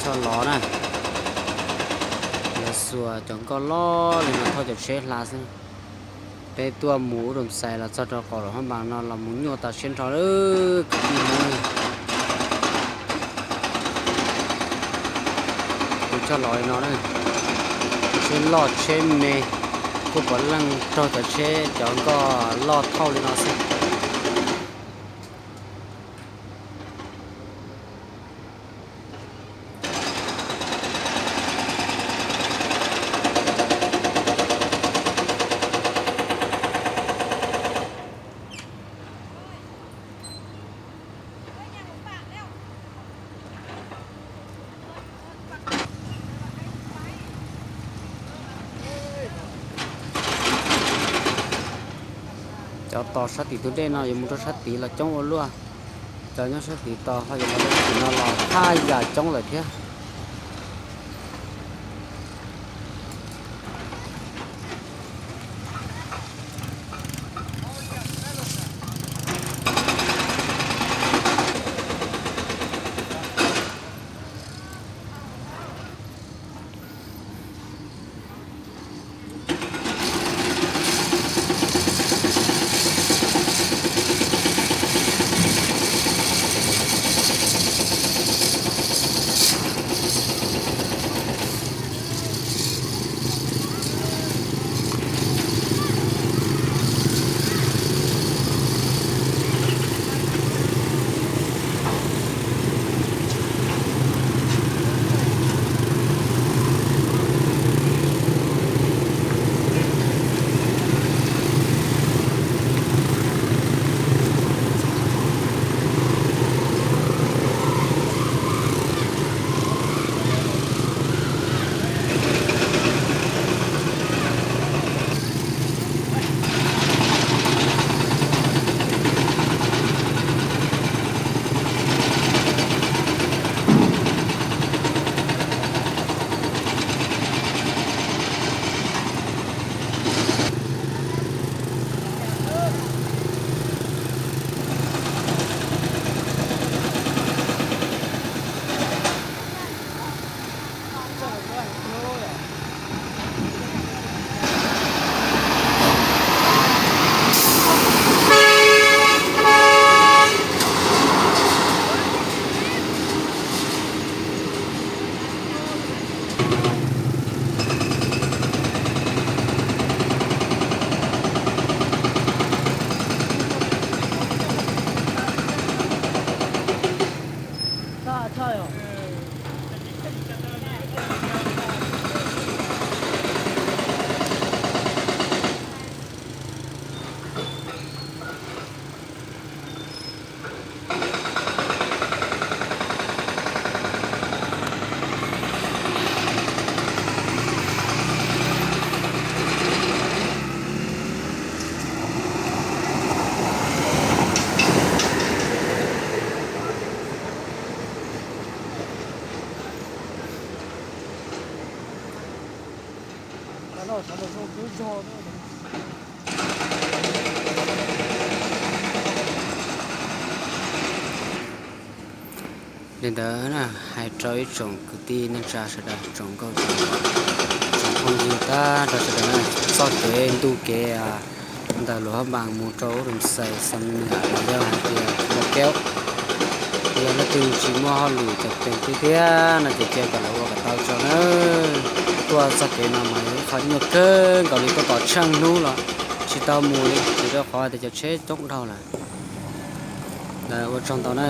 Coj los na, yuav xuas cov nkoj loj li no thauj cov tsheb hla xwb. Peb tuaj mus ub Doos Xais los txog rau qaum Luam Phab Npas no los mus nyuaj tas siab nrho lawm kwv tij Hmoob. Kuv coj los li no na, tsheb loj tsheb me, kuj puav leej raug cov tsheb cov nkoj loj thauj li no xwb. Cov tos sab tim tus dej no yuav mus rau sab tid los coob ua luaj. Cov nyob sab tid tos ho yuav los rau sab tim no los thaj yam coob lawm thiab. Li ntawd na, hais rau ib tsoom kwv tij neej tsa sawv daws, tsoom nkauj tsoom phooj ywg tag nrho sawv daws na, txoj kev ntu kev ntawm Luam Phab Npas mus rau ub Doos Xais Xam Nuam no yog hais tias ua keub, yog leej twg tsis muaj hauj lwm cov teem twg thiab no ces cia kom lawv ua kom tau tso nawb. Tuaj txoj kev no mas yog ib qho nyuaj kawg nkaus li, tuaj tom tsheej hnub los tsis tau mus li vim rau qhov tias cov tsheb coob dhau lawm. Ua tsaug ntau na.